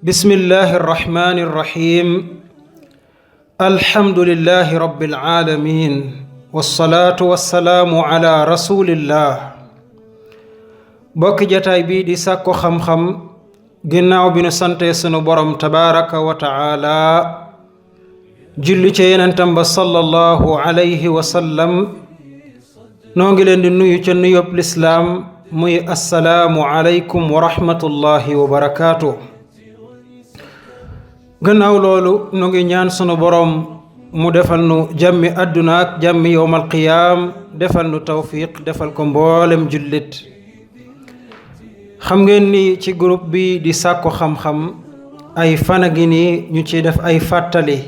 بسم الله الرحمن الرحيم الحمد لله رب العالمين والصلاة والسلام على رسول الله bokk jataay bi di sàkku xam-xam ginnaaw bi nu sante sunu borom tabaraka wa taala julli ci yenentam ba sallallahu alayhi wa sallam noo ngi leen di nuyu ca nuyób lislaam muy assalaamu alaykum wa rahmatullahi wa barakaatu. gannaaw loolu nu ngi ñaan sunu borom mu defal nu jàmmi àdduna ak jàmmi yowmal qiyaam defal nu tawfiq defal ko mboolem jullit. xam ngeen ni ci groupe bi di sàkku xam-xam ay fana gi ni ñu ci def ay fàttali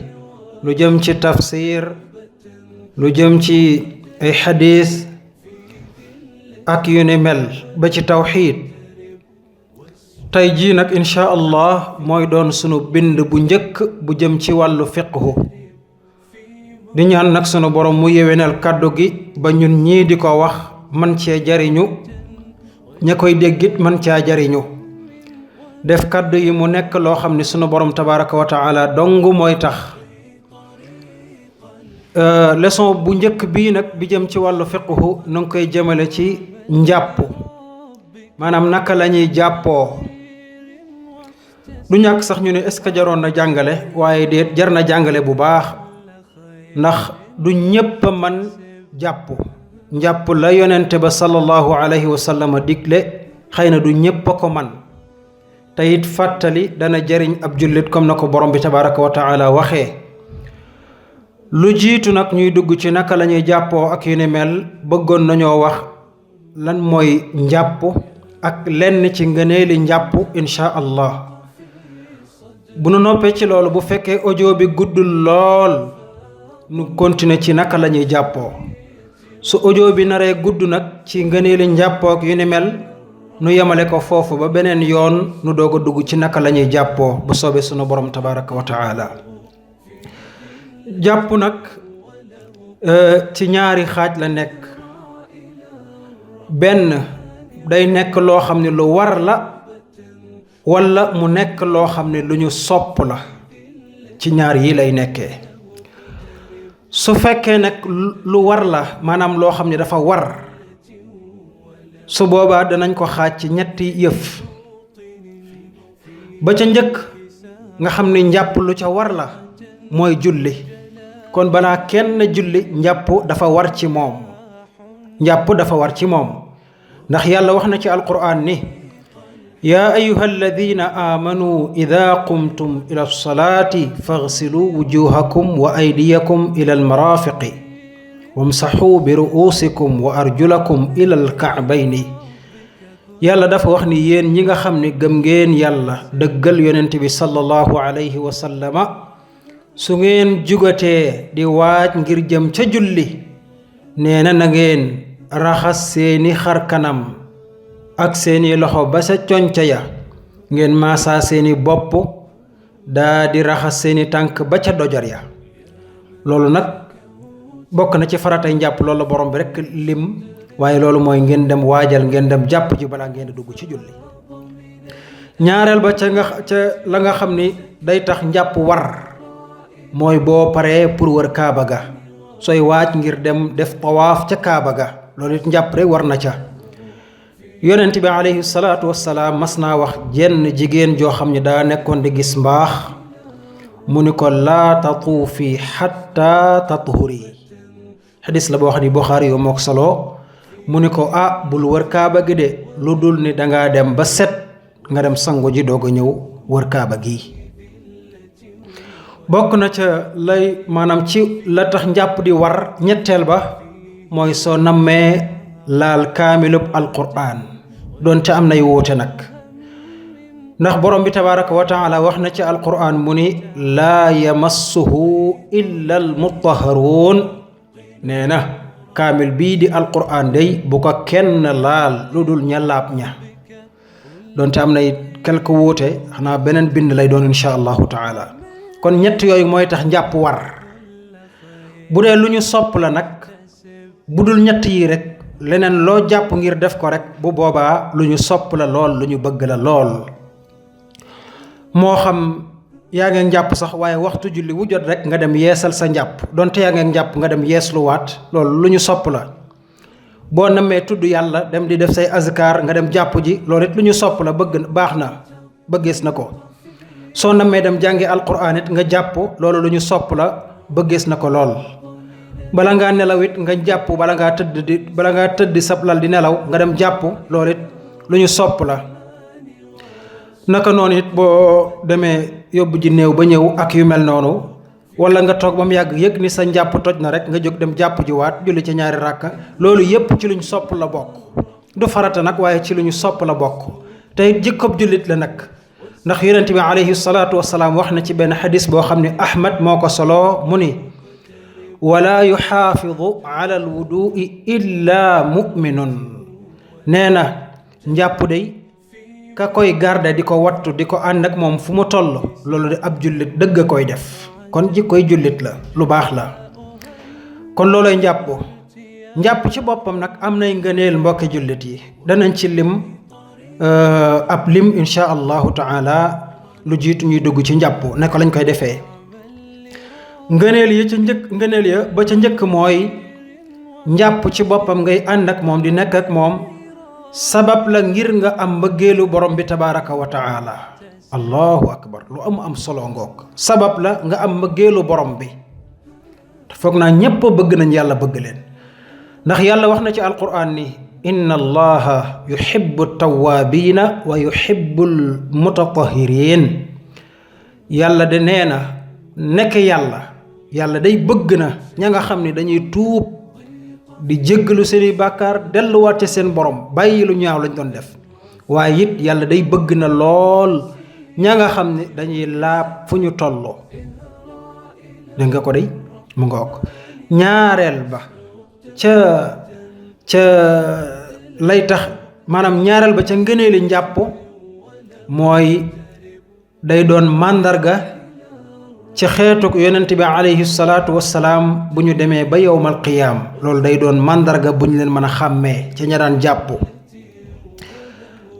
lu jëm ci tafsir lu jëm ci ay xadis ak yu ni mel ba ci tawxiid. tey jii nag insha allah mooy doon sunu bind bu njëkk bu jëm ci wàllu fiqhu di ñaan nag sunu borom mu yewenal kàddu gi ba ñun ñii di ko wax man cee jariñu ña koy déggit man caa jariñu def kàddu yi mu nekk loo xam ni sunu borom tabaraka wa taala dong mooy tax. leçon bu njëkk bii nag bi jëm ci wàllu fiqhu nu ngi koy jëmale ci njàpp maanaam naka la ñuy jàppoo. du ñàkk sax ñu ne est-ce que jaroon na jàngale waaye déet jar na jàngale bu baax ndax du ñépp man njàpp la yonente ba sallallahu alayhi wa sallam digle xëy na du ñépp a ko man te it fàttali dana jariñ ab jullit comme na ko borom bi tabaraka wa taala waxee. lu jiitu nag ñuy dugg ci naka la ñuy jàppoo ak yu ni mel bëggoon nañoo wax lan mooy njàpp ak lenn ci ngëneeli njàpp insha allah. bu nu noppee ci loolu bu fekkee audio bi guddul lool nu continuer ci naka la ñuy jàppoo su audio bi naree gudd nag ci ngëneeli njàppook yu ni mel nu yemale ko foofu ba beneen yoon nu doog a dugg ci naka la ñuy jàppoo bu soobee sunu borom tabaraka wa taala. jàpp nag ci ñaari xaaj la nekk. benn day nekk loo xam ne lu war la walla mu nekk loo xam ne lu ñu sopp la ci ñaar yi lay nekkee. su fekkee nag lu war la maanaam loo xam ne dafa war su boobaa danañ ko xaaj ci ñetti yëf. ba ca njëkk nga xam ne njàpp lu ca war la mooy julli kon balaa kenn julli njàpp dafa war ci moom ndax yàlla wax na ci alquraan ni yaa ayuha alladina aamanu ida qumtum ila alsalaati faghsilu wujuhakum wa aydiyakum ila almarafiqi wamsaxuu bi ru'uusikum wa arjulakum ila alka'bayni. yàlla dafa wax ni yéen ñi nga xam ne gëm ngeen yàlla dëggal yonent bi sallallahu alayhi wa sallama su ngeen jugatee di waaj ngir jëm ca julli nee na ngeen raxas seeni xar kanam ak seeni loxo ba sa conca ya ngeen maasaa seeni bopp daa di raxas seeni tànk ba ca dojar ya. loolu nag bokk na ci faratay njàpp loolu la borom bi rekk lim waaye loolu mooy ngeen dem waajal ngeen dem jàpp ji balaa ngeen di dugg ci julli. ñaareel ba ca la nga xam ni day tax njàpp war mooy boo paree pour wër kaaba ga sooy waaj ngir dem def tawaaf ca kaaba ga loolu it njàpp rek war na ca. yonent bi alayhi salaatu wassalaam mas naa wax jenn jigéen joo xam ne daa nekkoon di gis mbaax mu ni ko laa tatuufi xatta tathuri. xadis la boo xam ne Buxaari yoo moo ko solo mu ni ko bul wër kaaba gi de lu dul ni dangaa dem ba set nga dem sangu ji doog a ñëw wër kaaba gi. bokk na ca lay maanaam ci la tax njàpp di war ñetteel ba mooy soo nammee laal kaamilub alquraan doonte am nay wuute nag ndax borom bi tabaraka wa taala wax na ci alquraan mu ni laa yamassuhu illa almutahharuun. nee na kaamil bii di alquraan day bu ko kenn laal lu dul ña laab ña doonte am nay quelque wuute xanaa beneen bind lay doon insha allahu taala. kon ñett yooyu mooy tax njàpp war. bu dee lu ñu sopp la nag bu dul ñett yi rek leneen loo jàpp ngir def ko rek bu boobaa lu ñu sopp la lool lu ñu bëgg la lool. moo xam yaa ngeen njàpp sax waaye waxtu julli wu jot rek nga dem yeesal sa njàpp donte yaa ngeen njàpp nga dem yeesluwaat loolu lu ñu sopp la. boo namee tudd yàlla dem di def say azkar nga dem jàpp ji loolu it lu ñu sopp la baax na bëggees na ko. soo namee dem jàngi alquran it nga jàpp loolu lu ñu sopp la bëggees na ko lool. bala ngaa nelaw it nga jàpp bala ngaa tëdd sab lal di nelaw nga dem jàpp loolu it lu ñu sopp la. naka noonu it boo demee yóbbu ji néew ba ñëw ak yu mel noonu wala nga toog ba mu yàgg yëg ni sa njàpp toj na rek nga jóg dem jàpp ji waat julli ci 2 ràkka loolu yépp ci lu ñu sopp la bokk. du farata nag waaye ci lu ñu sopp la bokk te it jikkob jullit la nag ndax yonent bi alayhi salaatu wasalaam wax na ci benn xadis boo xam ne Ahmad moo ko soloo mu ni wala yuxaafidu ala alwudui illa muminun nee na njàpp day ka koy garde di ko wattu di ko ànd ak moom fu mu toll loolu de ab jullit dëgg a koy def kon jikkoy jullit la lu baax la. kon looloy njàpp ci boppam nag am nay ngëneel mbokki jullit yi danañ ci lim ab lim insha allahu taala lu jiitu ñuy dugg ci njàpp ne ko lañ koy defee. ngëneel ya ba ca njëkk mooy njàpp ci boppam ngay ànd ak moom di nekk ak moom sabab la ngir nga am mbëggeelu borom bi tabaraka wa taala. allahu akbar lu am solo ngoog sabab la nga am mbëggeelu borom bi te foog naa ñépp bëgg nañ yàlla bëgg leen ndax yàlla wax na ci alquran ni inna allaha yuhibbu tawaabiina wa yuhibbu almutatahiriin yàlla de nee na nekk yàlla day bëgg na ña nga xam ne dañuy tuub di jéggalu seeni bàkkaar delluwaat ci seen borom bàyyi lu ñaaw lañ doon def waaye it yàlla day bëgg na lool ña nga xam ne dañuy laab fu ñu tolloo. dégg nga ko day mu ngoog ñaareel ba ca lay tax maanaam ñaareel ba ca ngëneeli njàpp mooy day doon màndarga ci xeetuk yonent bi alayhi salaatu wassalaam bu ñu demee ba yowmal qiyaam loolu day doon màndarga bu ñu leen mën a xàmmee ca ña daan jàpp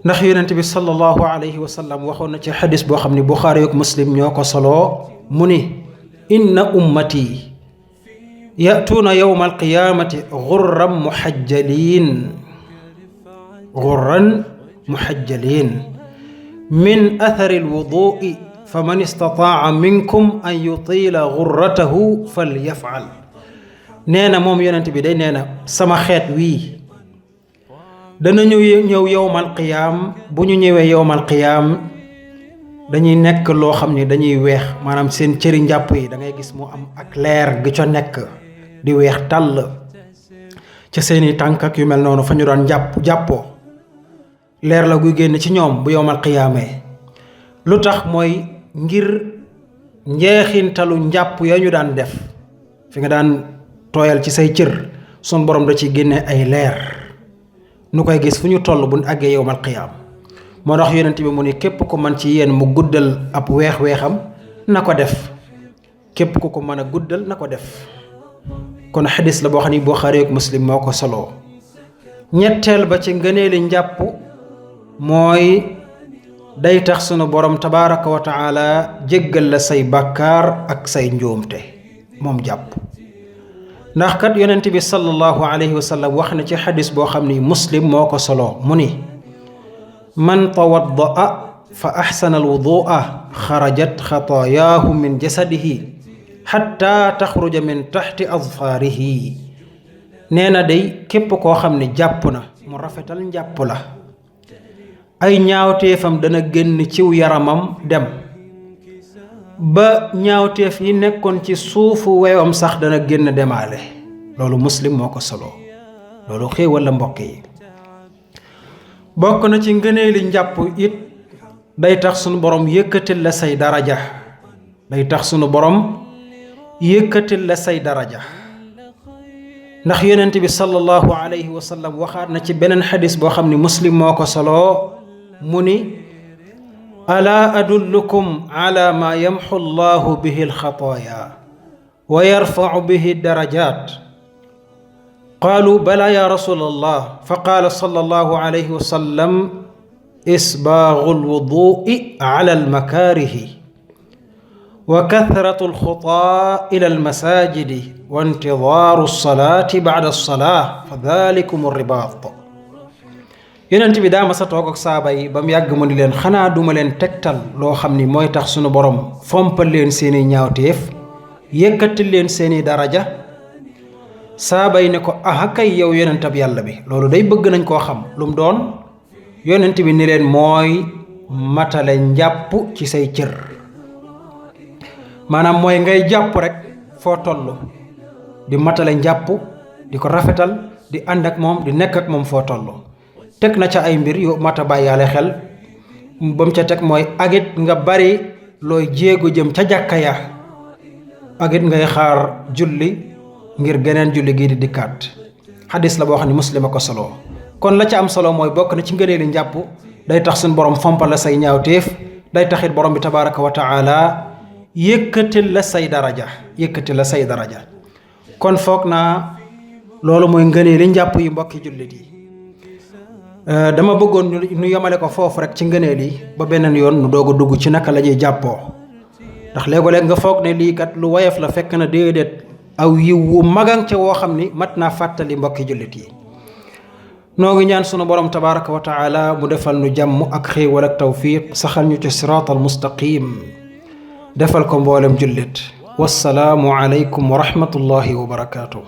ndax yonent bi sallallahu alayhi wa sallam waxoon na ci xadis boo xam ne Buxaari ak Muslim ñoo ko soloo mu ni inna ummati ya'tuuna yowmal qiyaamati gurran muhajjaliin min athari alwudu'i faman istataa'a minkum an yutiila gurratahu falyaf'al. nee na moom yonent bi day nee na sama xeet wii dana ñëw yowmal qiyaam bu ñu ñëwee yowmal qiyaam dañuy nekk loo xam ne dañuy weex maanaam seen cëri njàpp yi da ngay gis mu am ak leer gi ca nekk di weex tàll ca seeni tànk ak yu mel noonu fa ñu daan jàppoo leer la guy génn ci ñoom bu yowmal qiyaamee lu tax mooy ngir njeexintalu njàpp ya ñu daan def fi nga daan tooyal ci say cër sun borom da ci génne ay leer nu koy gis fu ñu toll bu ñu àggee yowmal qiyaam moo tax yonent bi mu ni képp ku man ci yéen mu guddal ab weex-weexam na ko def képp ku ko mën a guddal na ko def. kon xadis la boo xam ni Buxaari ak Muslim moo ko soloo. ñetteel ba ci ngëneeli njàpp mooy day tax sunu borom tabaraka wa taala jéggal la say bàkkaar ak say njuumte moom jàpp ndax kat yonent bi sallallahu alayhi wa sallam wax na ci xadis boo xam ni Muslim moo ko soloo mu ni man tawaddaa fa axsana alwudua xarajat xataayaahu min jasadihi xatta taxruja min taxti adfaarihi. nee na day képp koo xam ne jàpp na mu rafetal njàpp la ay ñaawteefam dana génn ciw yaramam dem ba ñaawteef yi nekkoon ci suufu wewam sax dana génn demaale. loolu Muslim moo ko soloo. loolu xéewal la mbokk yi. bokk na ci ngëneeli njàpp it day tax sunu borom yëkkatil la say daraja day tax sunu borom yëkkatil la say daraja ndax yonent bi sallallahu alayhi wa sallam waxaat na ci beneen xadis boo xam ni Muslim moo ko soloo mu ni alaa adullukum ala ma yamxu llahu bihi alxataaya wa yarfacu bihi darajat qaalu bala ya rasul allah fa qaala sallallahu alayhi wa sallam isbaagu alwudui ala almakaarihi wa kathratu alxutaa ila almasajidi wa intidaaru alsalaati bacda alsalaa fa dalikum alribaat. yonent bi daa ma sa toog ak saaba yi ba mu yàgg mu ni leen xanaa duma leen tegtal loo xam ni mooy tax sunu borom fompal leen seeni ñaawteef yëkkatil leen seeni daraja. saaba yi ne ko aha kay yow yonentab yàlla bi, loolu day bëgg nañ koo xam lu mu doon. yonent bi ni leen mooy matale njàpp ci say cër, maanaam mooy ngay jàpp rek foo toll di matale njàpp, di ko rafetal, di ànd ak moom, di nekk ak moom foo toll. teg na ca ay mbir yu mata bàyyaale xel, ba mu ca teg mooy agit nga bari looy jéego jëm ca jàkka ya, agit ngay xaar julli ngir geneen julli gii di dikkaat. xadis la boo xam ne Muslim a ko solo. kon la ca am solo mooy bokk na ci ngëneeli njàpp day tax suñu borom fompal la say ñaawteef, day taxit borom bi tabaraka wa taala yëkkatil la say daraja. kon foog naa loolu mooy ngëneeli njàpp yi mbokki jullit yi. dama bëggoon ñu yemale ko foofu rek ci ngëneel yi ba beneen yoon nu doog a dugg ci naka la ñuy jàppoo, ndax léego-léeg nga foog ne lii kat lu woyof la, fekk na déedéet aw yiw wu magan ca woo xam ni mat naa fàttali mbokki jullit yi. noo ngi ñaan sunu borom tabaraka wa taala mu defal nu jàmm ak xéewal ak tawfiq, saxal ñu ci siraatal mustaqim, defal ko mboolem jullit. wassalaamu aleykum wa rahmatullahi wa barakaatu.